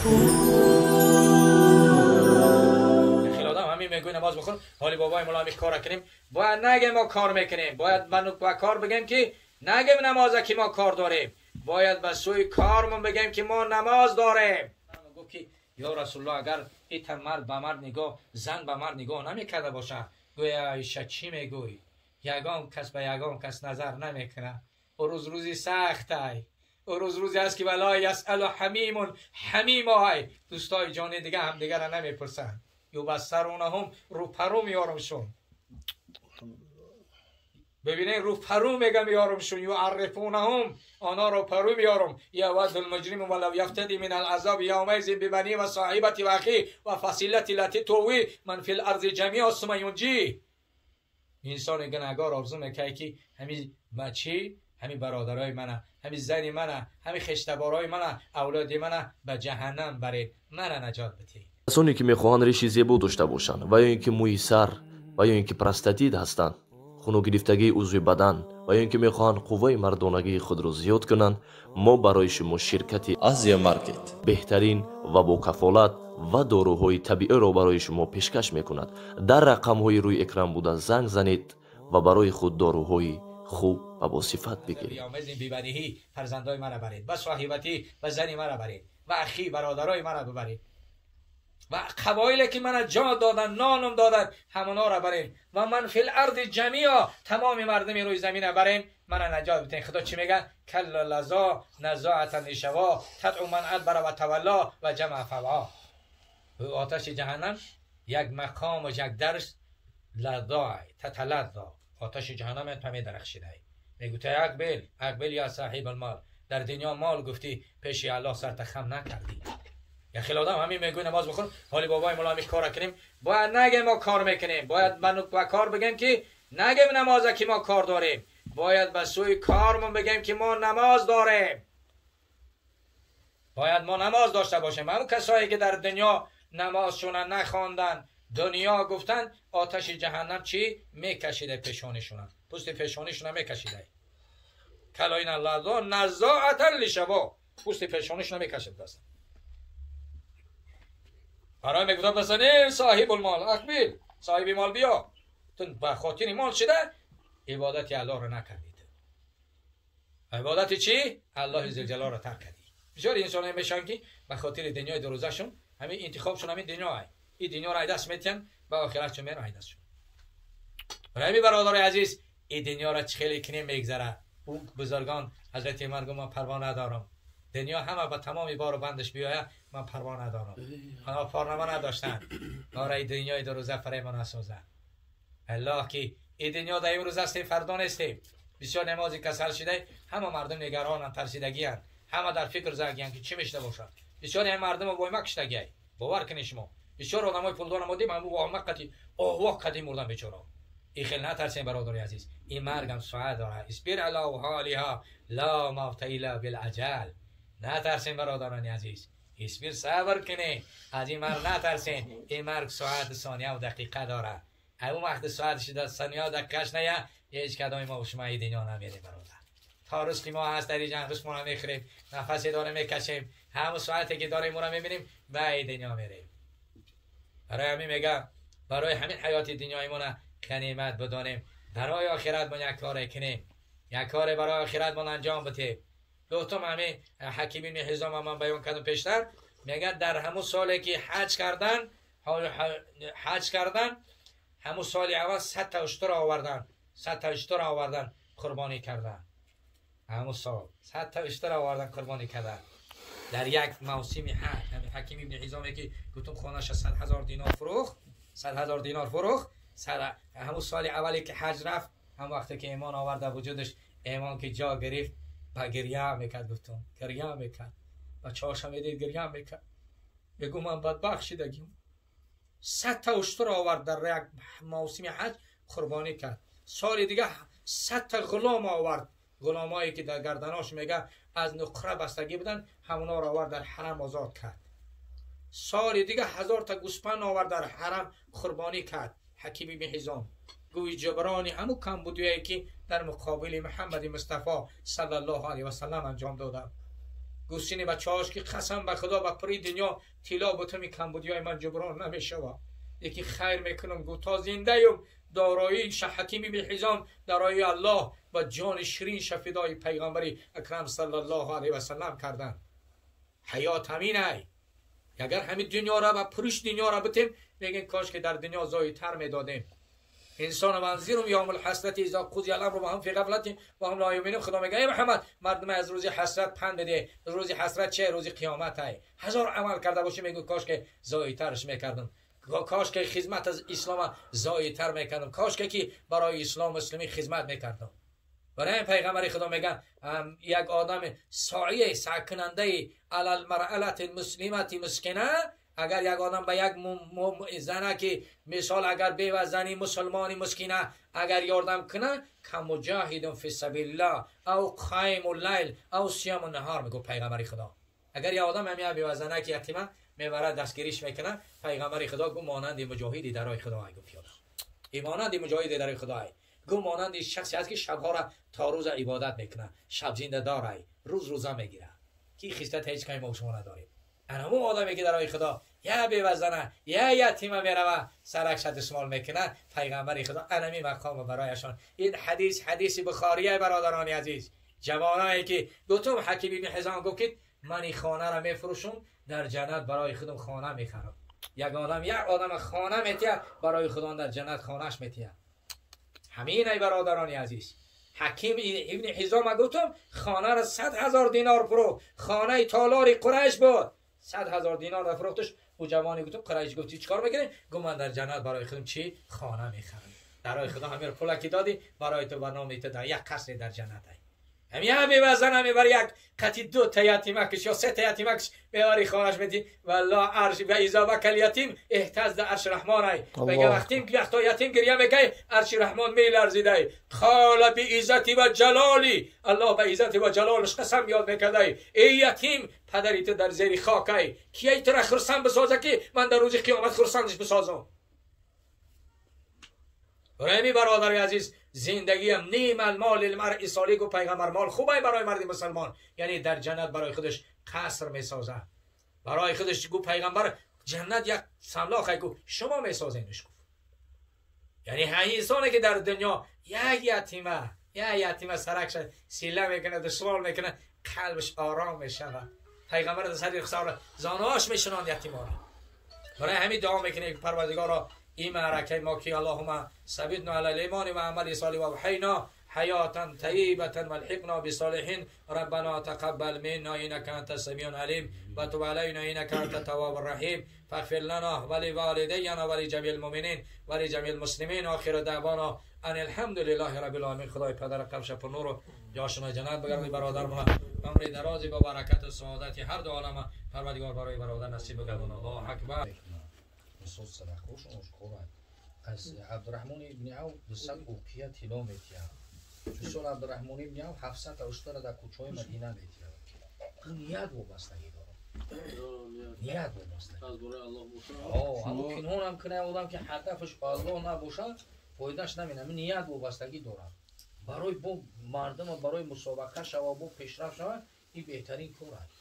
خیلی آدم همین میگوی نماز بخون، حالی بابای مولا همین کار کنیم. باید نگه ما کار میکنیم، باید با کار بگیم که نگیم نماز که ما کار داریم، باید به سوی کارمون بگیم که ما نماز داریم. گفت که یا رسول الله اگر ایت مرد به مرد نگاه، زن به مرد نگاه نمیکرده باشه، گویا عایشه چی میگوی؟ یگان کس به یگان کس نظر نمیکنه. او روز روزی سخت ای، او روز روزی است که ولا یسأل حمیم حمیم های، دوستای جانی دیگه هم دیگه را نمیپرسن. یو بسرونهم رو پرو میارمشون. ببینید رو پرو میگم میارمشون، یو عرفونهم آنها رو پرو میارم. یود المجرم ولو یفتدی من العذاب یومئذ ببنی و صاحبتی و اخی و فصیلتی التی تؤوی من فی الارض جمیعا ثم ینجی. انسان گناهگار آرزو میکنه که همین بچی، همین برادرای منه، همین زن منه، همین خویشتبارای منه، اولاد منه به جهنم برید، منه نجات بدید. کسоне ки мехоҳанд риши зебо дошта бошанд ва ё ин ки мӯи сар ва ё ин ки простатит ҳастанд, хунугирифтагии узви бадан ва ё ин ки мехоҳанд қувваи мардонагии худро зиёд кунанд, мо барои шумо ширкати Азия Маркет беҳтарин ва бо кафолат ва доруҳои табииро барои шумо пешкаш мекунад. Дар рақамҳои рӯи экран буда занг занед ва барои худ доруҳои хуб ва босифат бигиред. фарзандои мара баред, ба соҳибатӣ ва зани мара баред, ва ахи бародарои мара бибаред, ва қабоиле ки мана ҷо додан, нонум додан, ҳамонҳоро барем, ва ман фил арзи ҷамиа, тамоми мардуми рӯи замина барем, мана наҷот битен. Худо чӣ мега? Калла лазо назоатан лишаво тадъу ман адбара ва тавалло ва ҷамаа фавъо. Оташи ҷаҳаннам як мақому як дарс лазо таталаззо, оташи ҷаҳаннам медарахшидай. Мегӯ та акбил акбил я соҳиб алмол, дар дунё мол гуфтӣ, пеши аллоҳ сарта хам накардӣ. Я хеле одам ҳамин мегӯй намоз бихун, ҳоли бобои мулла ҳамин кор кунем. Бояд нагем мо кор мекунем, бояд ба кор бигем ки нагем намоз ки мо кор дорем, бояд ба сӯи кормон бигем ки мо намоз дорем. Бояд мо намоз дошта бошем. Ҳамон касое ки дар дунё намозшона нахондан, дунё гуфтан, оташи ҷаҳаннам чӣ мекашида пешонишона, пӯсти пешонишона мекашида. Калоина лазо назоатан лишаво, пӯсти пешонишона мекашид даст. برای میگفتم بسنی صاحب المال اقبل، صاحب مال بیا، تو به خاطر مال شده عبادت الله رو نکردید. عبادت چی؟ الله زلجلال رو ترک کردی. بسیار انسان ها میشن که به خاطر دنیای دو روزشون همین انتخابشون همین دنیا های، این دنیا رو دست میتن و آخرتشون میره دستشون. برای همین برادر عزیز این دنیا رو خیلی کنیم میگذره. اون بزرگان حضرت عمر گفت من پروا ندارم، دنیا همه با تمام بار و بندش بیاید من پروا ندارم. آنها پروا نداشتن، آره دنیای دو روزه فرای ما نسازن. الله که این دنیا در امروز هستیم فردا نیستیم. بسیار نمازی کسل شده، همه مردم نگرانند، ترسیدگی هستند، همه در فکر زنگی که چی میشته باشد. بسیار هم مردم وایما کشتگی، باور کنید شما بسیار آدمای پولدار ما دیدیم همو واما قطی اوه قدیم مردن بیچاره. این خیلی نترسین برادر عزیز، این مرگم ساعت داره. اصبر علی حالها لا موت الا بالعجل. نترسین برادران عزیز، اصبر صبر کنین، از این مرگ نترسین. این مرگ ساعت ثانیه و دقیقه داره. اون وقت ساعتش در ثانیه و دقیقهش نیه، هیچ کدام ما و شما این دنیا نمیریم برادر. تا رزق ما هست در اینجا رزق ما میخوریم، نفسی داره میکشیم، همون ساعتی که داریم ما رو میبینیم و این دنیا میریم. برای همین میگم برای همین حیات دنیای ما غنیمت بدانیم، برای آخرت ما یک کار کنیم، یک کار برای آخرت ما انجام بدیم. گفتم همین حکیم بن حزام من بیان کردم پیشتر، میگن در همون سالی که حج کردن، حج کردن همون سال اول 100 تا اشتر آوردن، 100 تا اشتر آوردن قربانی کردن. همون سال 100 تا اشتر آوردن قربانی کردن در یک موسم حج. همین حکیم بن حزام که گفتم خانه‌اش 100,000 دینار فروخت، 100,000 دینار فروخت. همون سال اولی که حج رفت، هم وقتی که ایمان آورد وجودش، ایمان که جا گرفت با گریه میکرد. گفتم گریه میکرد، بچه‌هاش هم میدید گریه میکرد، بگو من بدبخت شدگیم. 100 تا اشتر آورد در یک موسم حج قربانی کرد. سال دیگه 100 تا غلام آورد، غلامایی که در گردناش میگه از نقره بستگی بودن، همونا رو آورد در حرم آزاد کرد. سال دیگه 1000 تا گوسفند آورد در حرم قربانی کرد. حکیم بن حزام گوی جبرانی همو کم بودیه که در مقابل محمد مصطفی صلی الله علیه و سلم انجام دادم. گوسینی بچه‌هاش که قسم به خدا به پری دنیا طلا بتمی کمبودیای من جبران نمیشوه. یکی خیر میکنم گو تا زنده ایم دارایی حکیم ابن حزام دارایی الله و جان شیرین شفیدای پیغمبری اکرم صلی الله علیه و سلم کردن. حیات همین ای. اگر همین دنیا را و پرش دنیا را بتیم میگن کاش که در دنیا زایتر میدادیم. انسان منظیرم یوم الحسرت اذا قضی الامر و هم فی غفلت و هم لا یؤمنون. خدا میگه ای محمد مردم از روز حسرت پند بده. روز حسرت چه؟ روز قیامت ای. هزار عمل کرده باشه میگه کاش که زایترش میکردم، کاش که خدمت از اسلام زایتر میکردم، کاش که برای اسلام مسلمی خدمت میکردم. برای پیغمبر خدا میگن یک آدم سعی سعی کننده علی المرأة المسلمة مسکنه، اگر یک آدم به یک زنه که مثال اگر بیوه زنی مسلمانی مسکینه اگر یاردم کنه کمجاهد فی سبیل الله او قایم اللیل او صیام النهار، میگه پیغمبر خدا. اگر یک آدم همین بیوه زنه که یتیمه میبره دستگیریش میکنه، پیغمبر خدا گو مانند مجاهدی در راه خدا گفت یادم. ای مانند مجاهدی در راه خدا گو مانند شخصی است که شبها را تا روز عبادت میکنه، شب زنده داره، روز روزه میگیره. کی خصلت هیچ کمی ما شما نداریم. همون آدمی که در راه خدا یا بیوزنه یا یتیمه میروه سرک دستمال میکنه، پیغمبر خدا انمی مقام برایشان. این حدیث حدیث بخاریه برادران عزیز. جوانایی که گفتم حکیم ابن حزام گفت که من این خانه را میفروشم در جنت برای خودم خانه میخرم. یک آدم خانه میتیه برای خدا در جنت خانهش میتیه. همین ای برادران عزیز. حکیم ابن حزام گفتم خانه را 100,000 دینار فروخت. خانه تالار قریش بود، 100,000 دینار را فروختش. او جوانی گفتم قریش گفتی چیکار میکنی؟ گفت من در جنت برای خودم چی؟ خانه میخرم. در راه خدا همین پول که دادی برای تو برنامه تو در یک قصر در جنت ای. همین همه وزن همه برای یک قطی 2 تا یتیمکش یا 3 تا یتیمکش میبری خانهش میدی والله عرش و اذا بکى الیتیم اهتز عرش رحمان ای. میگه وقتی که وقتا یتیم گریه میکنه عرش رحمان میلرزیده. قال بعزتی و جلالی، الله به عزت و جلالش قسم یاد میکرده ای یتیم پدری تو در زیر خاک ای، کی تو را خرسند بسازه که من در روز قیامت خرسندش بسازم. برای برادر عزیز زندگی نیم المال المرء صالح و پیغمبر مال خوبه برای مرد مسلمان، یعنی در جنت برای خودش قصر میسازه برای خودش. گو پیغمبر جنت یک سملاخ گو شما میسازینش گفت. یعنی هر انسانی که در دنیا یک یتیمه سرک شد سیله میکنه دستمال میکنه قلبش آرام میشه. پیغمبر در سر خسار زانوهاش میشنان یتیما را. برای همین دعا میکنه پروردگارا این معرکه ما که اللهم ثبتنا علی الایمان و عمل صالح و احینا حیاتا طیبة والحقنا بالصالحین ربنا تقبل منا انك انت السمیع العلیم و تب علینا انك انت التواب الرحیم فاغفر لنا ولوالدینا ولجمیع المؤمنین ولجمیع المسلمین. آخر دعوانا ان الحمد لله رب العالمین. خدای پدر قبش پر نور و جاشنا جنت بگردی برادر ما عمر درازی با برکت و سعادت هر دو عالم پروردگار برای برادر نصیب بگردان. الله اکبر. از عبدالرحمن ابن عوف 200 اوقیه طلا میتیه. چون عبدالرحمن ابن عوف 700 اشتر در کوچه‌های مدینه میتیه. اون نیت وابستگی داره. نیت وابستگی. از برای الله باشه. اما پنهان هم کنه آدم که هدفش الله نباشه فایدهش نمینه. نیت وابستگی داره. برای با مردم و برای مسابقه شوه با پیشرفت شوه این بهترین کار است.